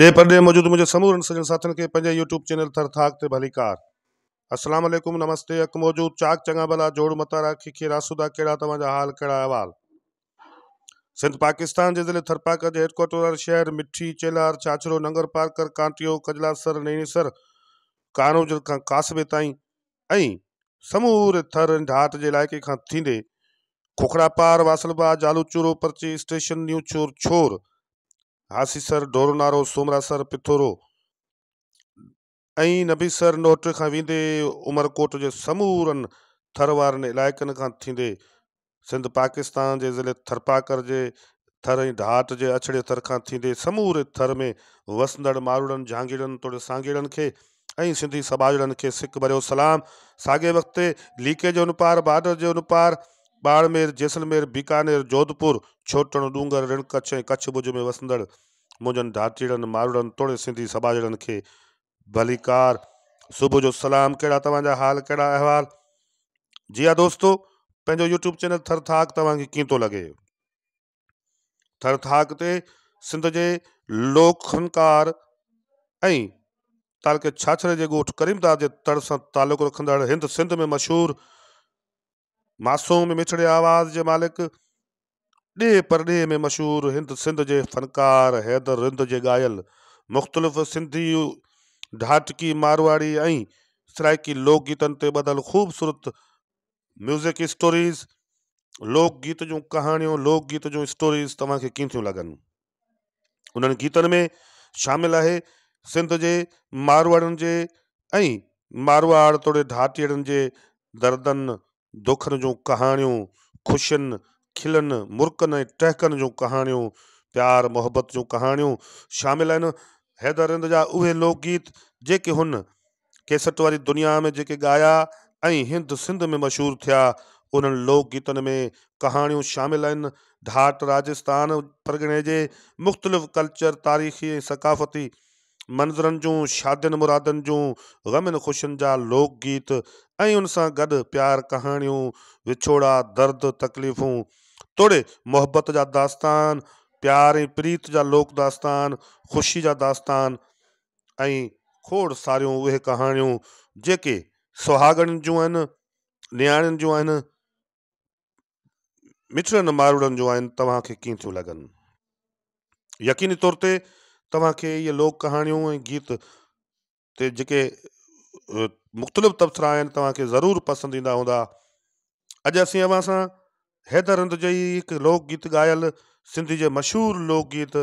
ڏيهه پرڏيهه موجود منهنجي سمورن سڄڻ ساٿين کي پنهنجي يوٽيوب چينل ٿر ٿاڪ تي ڀليڪار. السلام عليڪم نمستي حق موجود چاڪ چڱا ڀلا جوڙ متارا ککي راسودا ڪهڙا توهان جا حال ڪهڙا احوال. سنڌ پاڪستان جي ضلعي ٿرپارڪر جي هيڊڪوارٽر واري شهر مٺي، چيلهار، ڇاڇرو، ننگر پارڪر، ڪانٽيو، ڪجلاسر، نيڻيسر، ڪانوجر کان ڪاسبي تائين ۽ سموري ٿر ۽ ڍاٽ جي علائقي کان ٿيندي کوکڙاپار، واصل باغ، جالو چورو، پرچي اسٽيشن، نيو ڇور، ڇور، هاسيسر، ڍورونارو، سومراسر، پٿورو ۽ نبيسر نوهٽ کان ويندي عمرڪوٽ جي سمورن ٿر وارن علائقن کان ٿيندي سنڌ پاڪستان جي ضلعي ٿرپاڪر جي ٿر ۽ ڍاٽ جي اڇڙي ٿر کان ٿيندي سموري ٿر ۾ وسندڙ ماروئڙن، جهانگيئڙن توڙي سانگيئڙن کي ۽ سنڌي سٻاجهڙن کي سڪ ڀريو سلام. ساڳئي وقت تي ليڪي جي ان پار، بارڊر جي ان پار، ٻاڙمير، جيسلمير، بيڪانير، جوڌپور، ڇوٽڻ، ڏونگر، رڻ ڪڇ ۽ ڪڇ ڀڄ ۾ وسندڙ منهنجن ڍاٽيڙن، ماروئڙن توڙي سنڌي سٻاجهڙن کي ڀليڪار. صبح جو سلام. ڪهڙا توهان جا حال ڪهڙا احوال. جي ها دوستو پنهنجو يوٽيوب چينل ٿر ٿاڪ توهان کي ڪيئن ٿو لڳي. ٿر ٿاڪ تي سنڌ جي لوڪ فنڪار ۽ تعلقي ڇاڇري جي ڳوٺ ڪريمداد جي تڙ سان تعلق رکندڙ هند سنڌ ۾ مشهور معصوم مٺڙي آواز جي مالڪ ڏيهه پرڏيهه ۾ مشهور هند سنڌ جي فنڪار حيدر رند جي ڳايل مختلف سنڌي ڍاٽڪي مارواڙي ۽ سرائيڪي لوڪ گيتن تي ٻڌل خوبصورت ميوزڪ اسٽوريز، لوڪ گيت جون ڪهاڻيون، لوڪ گيت جون اسٽوريز توهان کي ڪيئن ٿيون لڳن؟ انهن گيتن ۾ شامل آهي سنڌ جي ماروئڙن جي ۽ مارواڙ توڙي ڍاٽيئڙن جي دردن، دکن جون ڪهاڻيون، خوشين، کلن، مرڪن ۽ ٽهڪن جون ڪهاڻيون، پيار محبت جون ڪهاڻيون شامل آهن. حيدر رند جا اهي لوڪ گيت جيڪي هن ڪيسٽ واري دنيا ۾ جيڪي ڳايا ۽ هند سنڌ ۾ مشهور ٿيا، انهن لوڪ گيتن ۾ ڪهاڻيون شامل آهن. ڍاٽ راجستان پرڳڻي جي مختلف ڪلچر، تاريخي ۽ ثقافتي منظرن جون، شادين مرادين جون، غمين خوشين جا لوڪ گيت ۽ ان سان گڏ پيار ڪهاڻيون، وڇوڙا، درد، تڪليفون توڙي محبت جا داستان، پيار ۽ پريت جا لوڪ داستان، خوشي جا داستان ۽ کوڙ ساريون اهي ڪهاڻيون جيڪي سهاڳڻين جون آهن، نياڻين جون آهن، مٺڙن ماروئڙن جون آهن توهان کي ڪيئن ٿيون لڳن؟ يقيني طور تي توهان کي اهي لوڪ ڪهاڻيون ۽ گيت تي جيڪي مختلف تبصرا آهن توهان کي ضرور پسند ايندا هوندا. اڄ اسين اوهان سان حيدر رند جي ئي هڪ لوڪ گيت ڳايل سنڌي جي مشهور لوڪ گيت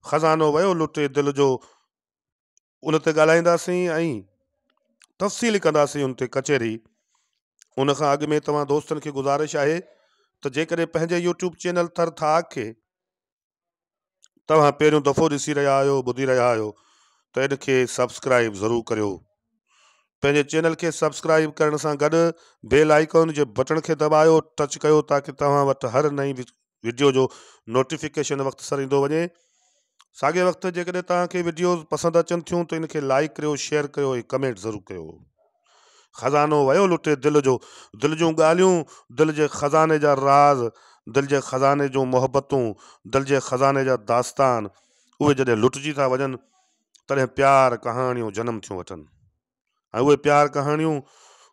خزانو ويو لٽي دل جو ان تي ڳالهائينداسين ۽ تفصيل ڪنداسين ان تي ڪچهري ان کان اڳ ۾ توهان دوستن کي گذارش آهي ته جيڪڏهن پنهنجي يوٽيوب چينل ٿر ٿاڪ کي توهان پهريون دفعو ڏسي رهيا آهيو ٻڌي رهيا آهيو ته ان کي سبسڪرائب ضرور ڪريو پنهنجي چينل کي سبسڪرائب ڪرڻ سان گڏ بيل آئيڪون جي بٽڻ کي دٻايو ٽچ ڪيو تاڪه توهان وٽ هر نئين وڊيو جو نوٽيفڪيشن وقت سر ايندو وڃي. ساڳئي وقت جيڪڏهن توهان کي وڊيوز پسند اچن ٿيون ته ان کي لائيڪ ڪريو شيئر ڪريو ۽ ڪمينٽ ضرور ڪريو. خزانو ويو لٽي دل جو، دل جون ڳالهيون، دل جي خزاني جا راز، دل جي خزاني جون محبتون، دل جي خزاني جا داستان اهي جڏهن لٽجي ٿا وڃن تڏهن پيار ڪهاڻيون جنم ٿيون وٺن. ۽ اهي پيار ڪهاڻيون،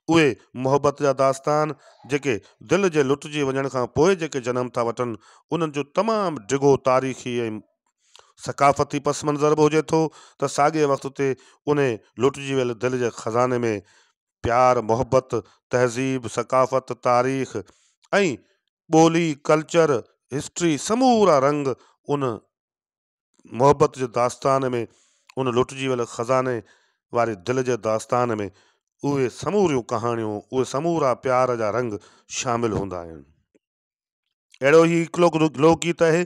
اهي محبت جا داستان جيڪي دل جي لٽجي وڃڻ کان پوء جيڪي جنم ٿا وٺن، انهن جو تمام ڊگهو تاريخي ۽ ثقافتي پس منظر به هجي ٿو ته ساڳئي وقت تي انهي لٽجي ويل دل جي خزاني ۾ پيار، محبت، تهذيب، ثقافت، تاريخ ۽ ٻولي، ڪلچر، هسٽري سمورا رنگ ان محبت جي داستان ۾ ان لٽجي ويل خزاني واري دل جي داستان ۾ اهي سموريون ڪهاڻيون، اهي سمورا پيار جا رنگ شامل هوندا آهن. اهڙو ئي هڪ لوڪ گيت آهي،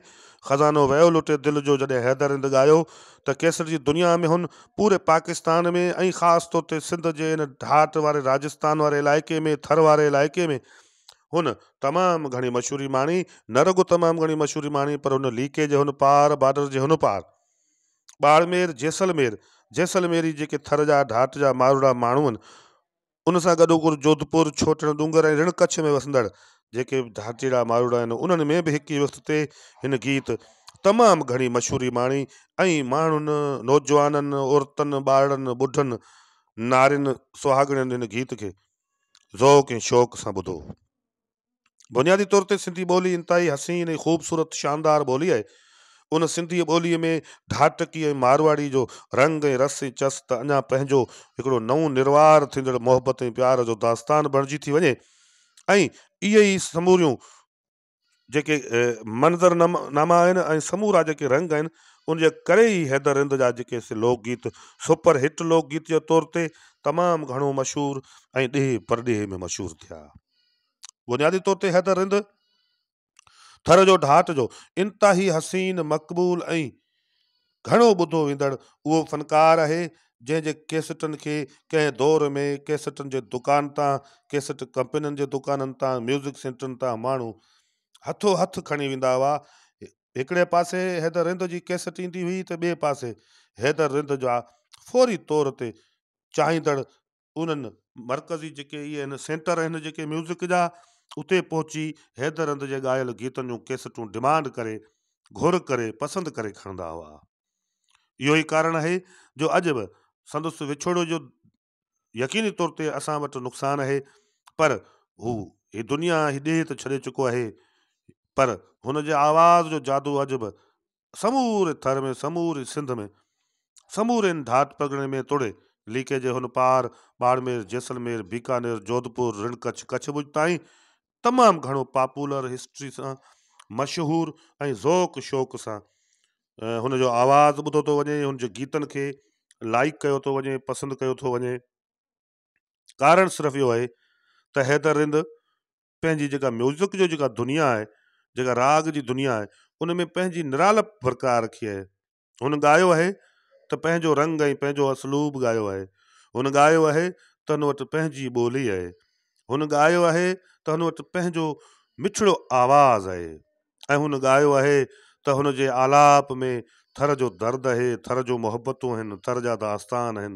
خزانو ويو لٽي دل جو جڏهن حيدر رند ڳايو ته ڪيسٽ جي دنيا ۾ هن پوري پاڪستان ۾ ۽ خاص طور تي سنڌ جي ان ڍاٽ واري راجستان واري علائقي ۾ ٿر واري علائقي ۾ هن تمام گهڻي مشهوري ماڻي، نه رڳو تمام گهڻي مشهوري ماڻي پر هن ليڪي جي هن پار، بارڊر جي هن پار، ٻاڙمير، جيسلمير، جيسلميري جيڪي ٿر جا ڍاٽ جا ماروئڙا ماڻهو آهن، ان سان گڏوگڏ جوڌپور، ڇوٽڻ ڏونگر ۽ رڻ ڪڇ ۾ وسندڙ جيڪي به ڍاٽيڙا ماروئڙا آهن، انهن ۾ به هڪ ئي وقت تي هن گيت تمام گهڻي مشهوري ماڻي ۽ ماڻهن، نوجوانن، عورتن، ٻارڙن، ٻڍن، نارين، سهاڳڻين هن گيت کي ذوق ۽ شوق سان ٻڌو. بنيادي طور تي سنڌي ٻولي انتهائي حسين ۽ خوبصورت شاندار ٻولي آهي. ان سنڌي ٻوليء ۾ ڍاٽڪي ۽ مارواڙي جو رنگ ۽ رس ۽ چس ته اڃا پنهنجو هڪڙو نئون نروار ٿيندڙ محبت ۽ پيار جو داستان بڻجي ٿي وڃي ۽ اهي ئي سموريون جيڪي منظر ناما آهن ۽ سمورا جيڪي رنگ آهن ان جي ڪري ئي حيدر رند جا جيڪي سي لوڪ گيت سپر هٽ لوڪ گيت جي طور تي تمام گهڻو مشهور ۽ ڏيهه پرڏيهه ۾ مشهور ٿيا. بنيادي طور تي حيدر رند ٿر جو ڍاٽ جو انتهائي حسين، مقبول ۽ گهڻو ٻڌو ويندڙ اهو فنڪار آهي، جنهن جي ڪيسٽن کي ڪنهن دور ۾ ڪيسٽن جي دڪان تان، ڪيسٽ ڪمپنين جي دڪانن تان، ميوزڪ سينٽرن تان ماڻهو هٿو هٿ کڻي ويندا هئا. هڪڙي پاسي حيدر رند جي ڪيسٽ ايندي هئي ته ٻئي پاسي حيدر رند جا فوري طور تي چاهيندڙ انهن مرڪزي جيڪي اهي آهن سينٽر آهن جيڪي ميوزڪ جا اتي پهچي حيدر رند جي ڳايل گيتن جون ڪيسٽون ڊمانڊ ڪري گهر ڪري پسند ڪري کڻندا هئا اهو ئي ڪارڻ آهي جو اڄ به سندس وڇوڙو جو يقيني طور تي اسان وٽ نقصان آهي پر هو هي دنيا هي ڏيهه ته ڇڏي چڪو آهي پر هن جي آواز جو جادو اڄ به سموري ٿر ۾، سموري سنڌ ۾، سمورين ڍاٽ پرڳڻي ۾ توڙي ليڪي جي هن پار ٻاڙمير، جيسلمير، بيڪانير، جوڌپور، رڻ ڪڇ، ڪڇ ڀڄ تائين تمام گهڻو پاپولر هسٽري سان مشهور ۽ ذوق شوق سان هن جو آواز ٻڌو ٿو وڃي، هن جي گيتن کي لائيڪ ڪيو ٿو وڃي، پسند ڪيو ٿو وڃي. ڪارڻ صرف اهو آهي ته حيدر رند پنهنجي جيڪا ميوزڪ جو جيڪا دنيا آهي جيڪا راڳ جي دنيا آهي ان ۾ پنهنجي نرالپ برقرار رکي آهي هن ڳايو آهي ته پنهنجو رنگ ۽ پنهنجو اسلوب ڳايو آهي هن ڳايو آهي ته هن وٽ پنهنجي ٻولي آهي هن ڳايو آهي ته هن وٽ پنهنجو مٺڙو آواز آهي ۽ هن ڳايو آهي ته هن جي آلاپ ۾ ٿر جو درد آهي، ٿر جون محبتون آهن، ٿر جا داستان آهن،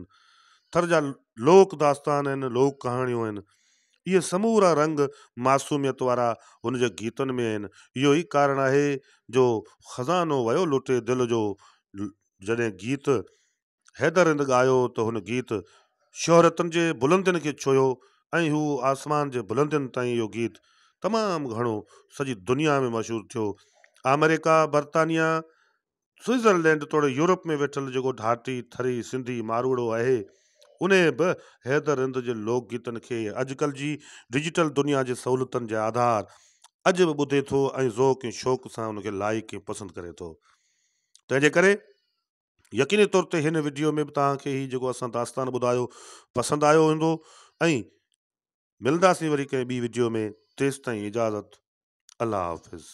ٿر جا لوڪ داستان آهن، لوڪ ڪهاڻيون آهن. اهي سمورا رنگ معصوميت وارا هن جي گيتن ۾ آهن. اهو ئي ڪارڻ آهي جو خزانو ويو لٽي دل جو جڏهن گيت حيدر رند ڳايو ته هن گيت شهرتن جي بلندين کي ڇهيو ۽ هو آسمان جي بلندين تائين اهو گيت تمام گهڻو سڄي دنيا ۾ مشهور ٿيو. آمريڪا، برطانيا، سوئٽزرلينڊ توڙي يورپ ۾ ويٺل جيڪو ڍاٽي، ٿري، سنڌي، ماروئڙو آهي انهي به حيدر رند جي لوڪ گيتن کي اڄڪلهه جي ڊجيٽل دنيا جي سهولتن جي آڌار اڄ به ٻڌي ٿو ۽ ذوق ۽ شوق سان ان کي لائيڪ ۽ پسند ڪري ٿو. تنهن جي ڪري يقيني طور تي هن وڊيو ۾ به توهان کي هي جيڪو اسان داستان ٻڌايو پسند آيو هوندو ۽ ملنداسين وري ڪنهن ٻي وڊيو ۾ تيستائين اجازت الله حافظ.